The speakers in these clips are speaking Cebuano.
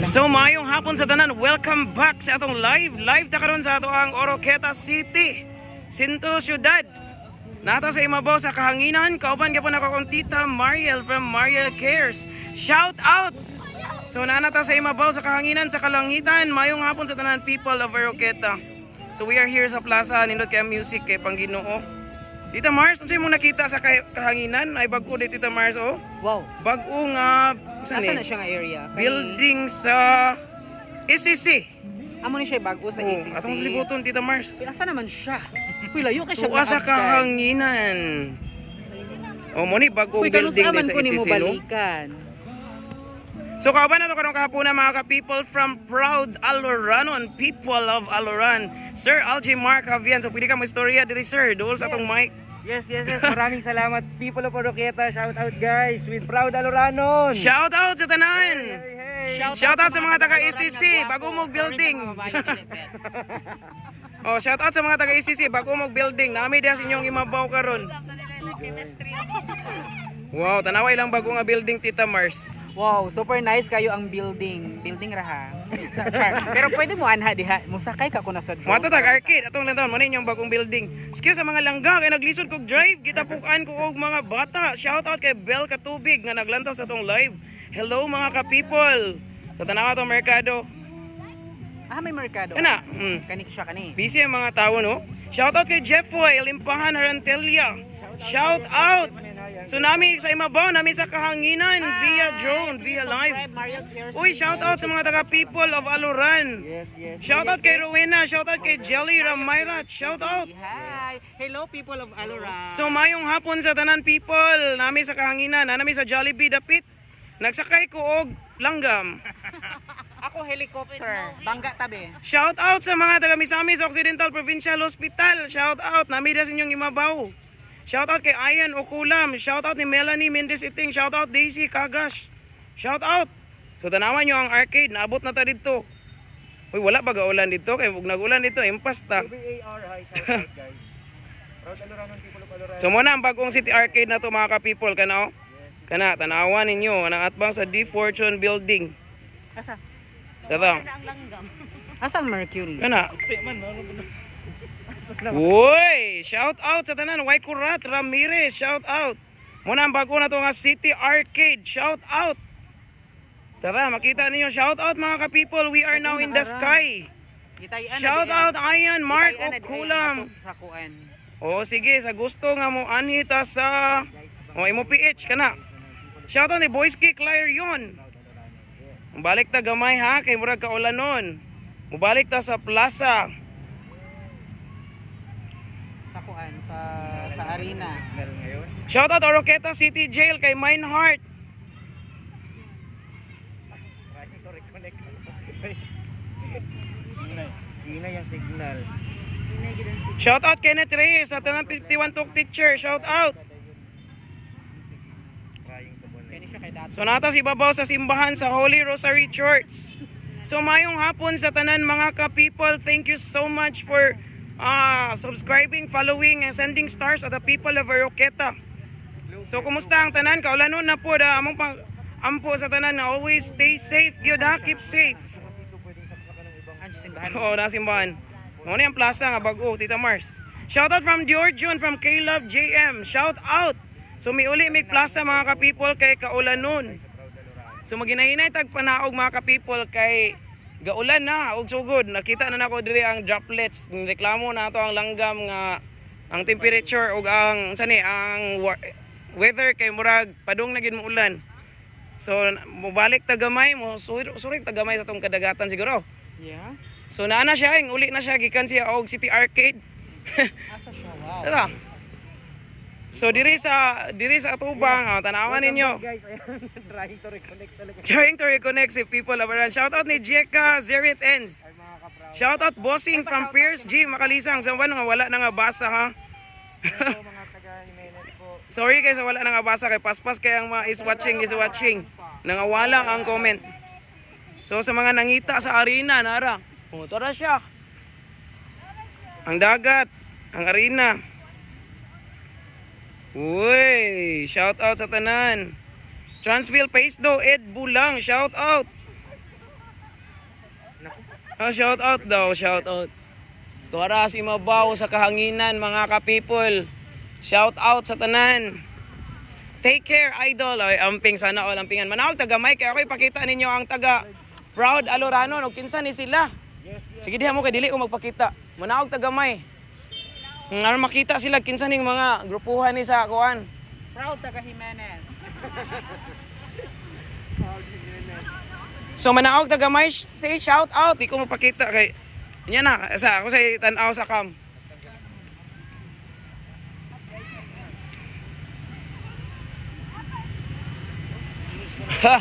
So maayong hapon sa tanan. Welcome back sa atong live. Live ta karon sa atoang Oroquieta City, Sinto Ciudad. Nata sa imabaw sa kahanginan, kauban gyapon ako akong Tita Mariel from Mariel Cares. Shout out! So naa ta sa imabaw sa kahanginan sa kalangitan. Maayong hapon sa tanan, people of Oroquieta. So we are here sa plaza, nindot kay music kay Pangginoo. Tita Mars, unsay mo nakita sa kahanginan? Ay, bag-o di, Tita Mars, oh. Wow. Bag-o nga saan Asa eh? na siya nga area? Building sa ECC. Amo ni siya bago sa Oh, ACC. atong libuton, Tita Mars. Uy, asa naman siya? Uy, layo kay siya. Tuwa sa gaabtan. kahanginan. Oh, mo ni bagong Uy, kanus building ni aman sa ko nimo ECC, no? balikan. So kauban nato karong kahapuna, mga ka-people from proud Aloranon, people of Aloran. Sir Algie Mark Javian. So pwede ka mo istorya diri, sir, duol sa atong mic. Yes. Maraming salamat, people of Oroquieta. Shout out, guys, with proud Aloranon. Shout out sa tanan. Hey, hey. Shout out sa mga taga taga-Aloran ECC, nga gwapo. bago mo Sorry building. sa kababae, Pilipit. Oh, shout out sa mga taga ECC, bago mo building. Nami diha sa inyong imabaw karon. Wow, tanawa ilang bago nga building, Tita Mars. Wow, super nice kayo ang building. Building ra ha. Sa char. Pero pwede mo anha diha. Musakay ka ko na sa drone. Mga tag arcade atong lang taon mo inyong bagong building. Excuse sa mga langga kay naglisod kog drive, gitapukan ko og mga bata. Shout out kay Bel Katubig nga naglantaw sa atong live. Hello, mga ka-people. Sa tanawa atong merkado. Ah, may merkado. Kana. Kani siya kani. Busy ang mga tao, no? Shout out kay Jeffoy Limpahan Harantelia. Shout out. So nami sa imabaw, nami sa kahanginan via drone, via live. Uy, shout out sa mga taga people of Aloran. Yes. Shout out kay Rowena, shout out kay Jelly Ramayrat, shout out. Hi. Hello, people of Aloran. So mayong hapon sa tanan, people, nami sa kahanginan, nami sa Jollibee dapit. Nagsakay ko og langgam. Ako helicopter. Bangga tabi. Shout out sa mga taga Misamis Occidental Provincial Hospital. Shout out, nami sa inyong imabaw. Shout out kay Ian Okulam, shout out ni Melanie Mendez Iting, shout out Daisy Kagash. Shout out. So tanawan nyo ang arcade, naabot na ta dito. Uy, wala ba gaulan dito? Kay ug nagulan dito, impas ta. BAR, hi. Shout out, guys. Proud Aloranon, people of Aloran. So mo na ang bagong City Arcade na to, mga ka-people, kana oh. Kana tanawan ninyo ang atbang sa D Fortune Building. Asa? Tara. Asa ang Mercury? Kana. Uy, shout out sa tanan Waikurat Ramirez, shout out. Muna ang bago na to nga City Arcade, shout out. Tara, makita ninyo, shout out, mga ka-people, we are now in the sky. Gitayan na Shout diyan. out Ayan Mark Gitayan na diyan Okulam. atong sa kuan. O sige, sa gusto nga mo anhi ta sa o imo PH kana. Shout out ni Boyski Clarion. Balik ta gamay ha kay murag kaulanon. Mubalik ta sa plaza. Sa kuan sa arena. Signal ngayon. Shout out Oroquieta City Jail kay Mineheart. Trying to reconnect. Hinay. Hinay ang signal. Shout out Kenneth Reyes sa tanang 51 Talk Teacher. Shout out. Trying to connect. Kani siya kay dato. So nata si babaw sa simbahan sa Holy Rosary Church. So mayong hapon sa tanan, mga ka-people, thank you so much for subscribing, following, and sending stars at the people of Oroquieta. So kumusta ang tanan? Kaulanon na po da among pang ampo sa tanan na always stay safe gyud ha, keep safe. Ang simbahan. Oo, nasimbahan. Mo ni ang plaza nga bag-o, Tita Mars. Shout out from Georgian, from Caleb JM. Shout out. So miuli mig plaza, mga ka-people, kay kaulanon. So maginahinay tag panaog, mga ka-people, kay gaulan na og sugod. Nakita na nako diri ang droplets. Reklamo na ato ang langgam nga ang temperature ug ang sani ang weather kay murag padung na gid mo ulan. So mobalik ta gamay mo suri, suri ta gamay sa tong kadagatan siguro. Yeah. So naa na siya, ing uli na siya gikan siya og City Arcade. Asa siya? Wow. Tara. So diri sa atubang, oh, tanawan ninyo. Guys, ayan. Trying to reconnect talaga. Trying to reconnect si people Abaran. Shout out ni Jeka Zerit Ends. Ay, mga ka-proud. Shout out Bossing from Pierce G Makalisang. Sa nga wala na nga basa ha. Hello, mga taga Jimenez po. Sorry guys, wala na nga basa kay paspas kay ang mga is watching is watching. Nangawala ang comment. So sa mga nangita sa arena nara. Oh, tara siya. Ang dagat, ang arena. Uy, shout out sa tanan. Transville Pace do Ed Bulang, shout out. Oh, shout out daw, shout out. Tuara si Mabaw sa kahanginan, mga ka-people. Shout out sa tanan. Take care, idol. Ay, amping sana all ampingan. Manawag taga Mike, kaya ako ipakita ninyo ang taga Proud Alorano. No, kinsa ni sila. Sige diha mo kay dili ko magpakita. Manawag taga May. Aron makita sila kinsa ning mga grupuhan ni sa kuan. Proud taga Jimenez. So manaog taga May, say shout out. Di ko mapakita kay Yan na, sa ako sa tan-aw sa cam. Ha.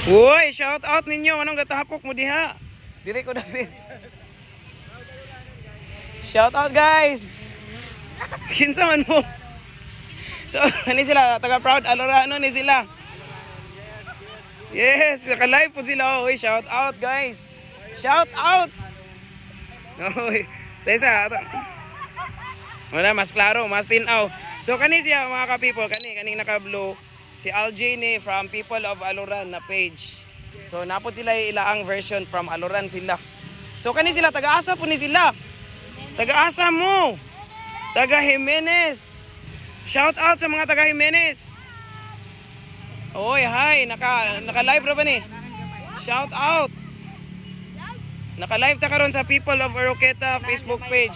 Uy, shout out ninyo. Anong gatapok mo diha? Dire ko David. Shout out, guys. Kinsa man mo? So, ani sila taga Proud Alorano ni sila. Yes, naka-live po sila. Uy, shout out, guys. Shout out. Uy, tesa. Wala, mas klaro, mas tinaw. So kani siya, mga ka-people, kani kaning naka-blue si Aljay ni from People of Aloran na page. So napod sila ilaang version from Aloran sila. So kani sila taga-asa po ni sila. Taga-asa mo. Taga Jimenez. Shout out sa mga taga Jimenez. Oy, hi, naka live ra ba ni? Shout out. Naka-live ta karon sa People of Oroqueta Facebook page.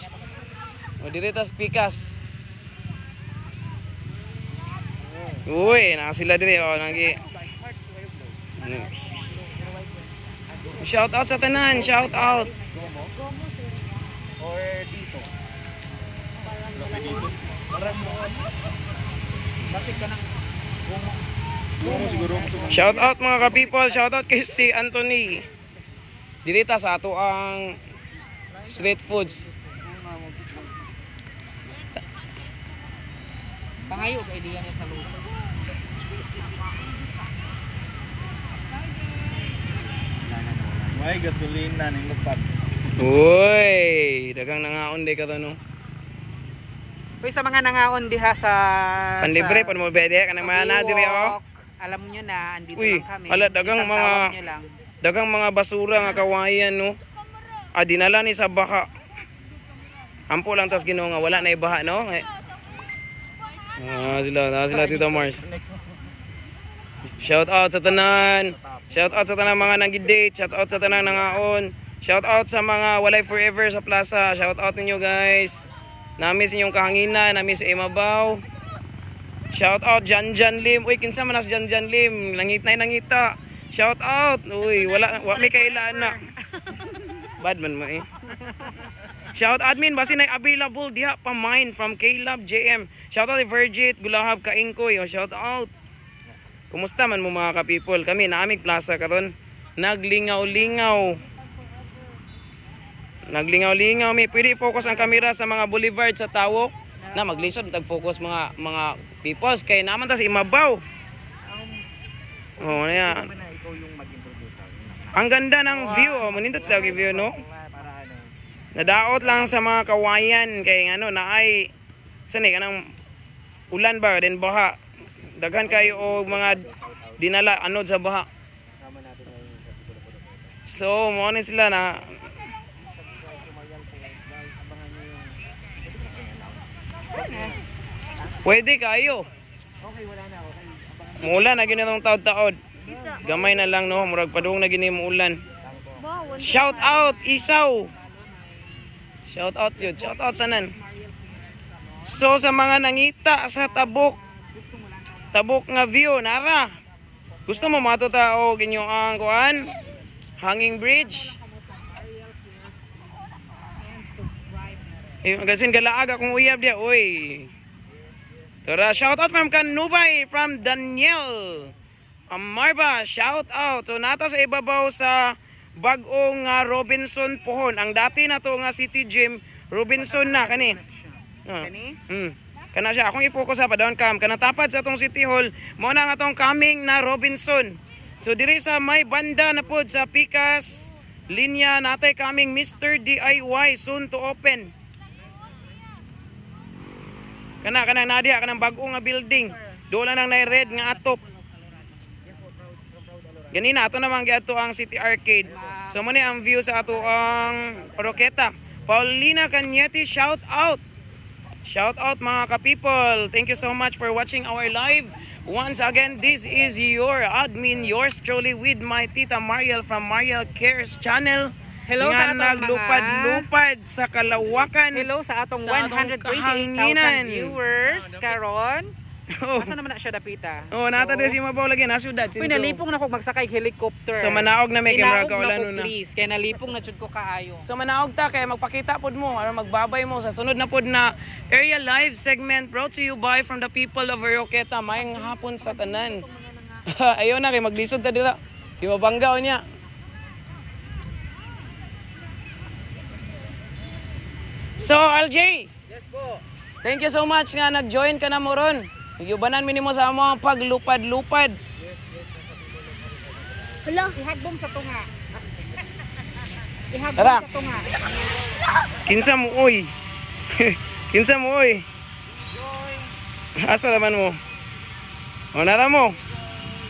O dire tas pikas. Uy, naka sila dire oh nagi. Ano? Shout out sa tanan, shout out. Or dito. Shout out, mga ka-people, shout out kay si Anthony. Dire ta sa ato ang street foods. Pangayo kay diyan sa lupa. May gasolina ning lupat. Uy, dagang nangaon di ka to, no. Uy, sa mga nangaon diha sa Panlibre sa pan mo bede kanang mga na dire oh. Baywalk, alam nyo na, andito Uy, lang kami. hala, dagang Isang tawag nyo lang. Dagang mga basura nga kawayan, no. Ah, dinala ni sa baha. Ampo lang tas Ginoo nga wala na ibaha, no. Eh. Ah, sila, na sila, Tita Mars. Shout out sa tanan. Shout out sa tanan mga nag-date, shout out sa tanan nangaon. Shout out sa mga walay forever sa plaza. Shout out ninyo, guys. Namiss inyong kahanginan, namiss Imabaw. Shout out Jan Jan Lim. Uy, kinsa man as Jan Jan Lim? Langit na nangita. Shout out. Uy, wala wa may kailaan na. Bad man mo eh. Shout admin basin ay available diha pa mine from Caleb JM. Shout out kay Virgit Gulahab Kaingkoy. Oh, shout out. Kumusta man mo, mga ka-people? Kami naamig plaza karon. Naglingaw-lingaw. Naglingaw-lingaw mi. Pwede focus ang kamera sa mga boulevard sa tawo. Na maglisod tag-focus mga peoples kay naman ta sa imabaw. Oh, na yan. Na ikaw yung mag-introduce sa akin. Ang ganda ng view. Oh, manindot daw yung view, no? Para ano. Nadaot lang sa mga kawayan kay ano na ay saan eh kanang ulan ba then baha. Daghan kayo og mga dinala anod sa baha. Kasama natin ngayon sa People of Oroqueta. So, mo ni sila na pwede kayo. Okay, wala na. Okay. Abangan Muulan na gini tong taod-taod. Gamay na lang, no, murag padung na gini muulan. Shout out Isaw. Shout out yun. Shout out tanan. So sa mga nangita sa tabok tabok nga view nara. Gusto mo matuta og inyong ang kuan? Hanging bridge. Eh, gasin galaag akong uyab diya, oy. Tara, shout out from Kanubay, from Daniel Amarba, shout out. So nata sa ibabaw sa bag-o nga Robinson Pohon. Ang dati na to nga City Gym, Robinson na kani. Ah. Kani? Kana siya akong i-focus sa pa-down cam. Kana tapad sa atong City Hall, mao na nga atong coming na Robinson. So diri sa may banda na pod sa Pikas linya natay coming Mr. DIY soon to open. Kana kanang nadia kanang bag-o nga building. Doon lang nang red nga atop. Ganina ato namang giadto ang City Arcade. So mo ni ang view sa ato ang Oroquieta. Paulina Cañete, shout out. Shout out, mga ka-people. Thank you so much for watching our live. Once again, this is your admin, yours truly, with my Tita Mariel from Mariel Cares Channel. Hello nga sa atong naglupad-lupad sa kalawakan. Hello sa atong Sa atong 128,000 kahanginan. Viewers karon. Oh, Asa naman na siya dapita? oh nata so, si Mabaw lagi na syudad. Uy, nalipong na ko magsakay helicopter. So, manaog na may kay Inaog murag kaulano na ko, na. please. Kay nalipong na jud ko kaayo. So manaog ta kay magpakita pod mo aron magbabay mo sa sunod na pod na area live segment brought to you by from the people of Oroqueta. Maayong hapon sa tanan. Ayaw na kay maglisod ta dira. Di mabangga niya. So LJ, Yes po. Thank you so much nga nag-join ka na mo ron. Yubanan mi nimo sa among paglupad-lupad. Hala. Ihagbong sa tunga. Ihagbong Tara. sa tunga. Kinsa mo oy? Kinsa mo oy? Asa naman mo? O nara mo.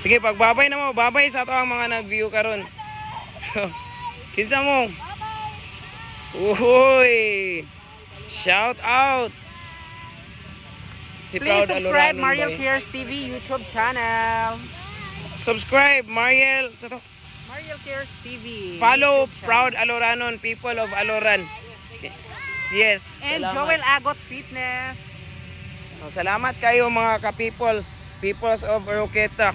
Sige, pagbabay na mo, babay sa ato ang mga nag-view karon. Kinsa mo? Uhoy. Shout out. Si Please Proud subscribe Aloranon Mariel boy. Cares TV YouTube channel. Subscribe Mariel sa to. Mariel Cares TV. Follow YouTube channel. Proud Aloranon, people of Aloran. Yes. And Salamat. Joel Agot Fitness. Oh, salamat kayo, mga ka-peoples, peoples of Oroqueta.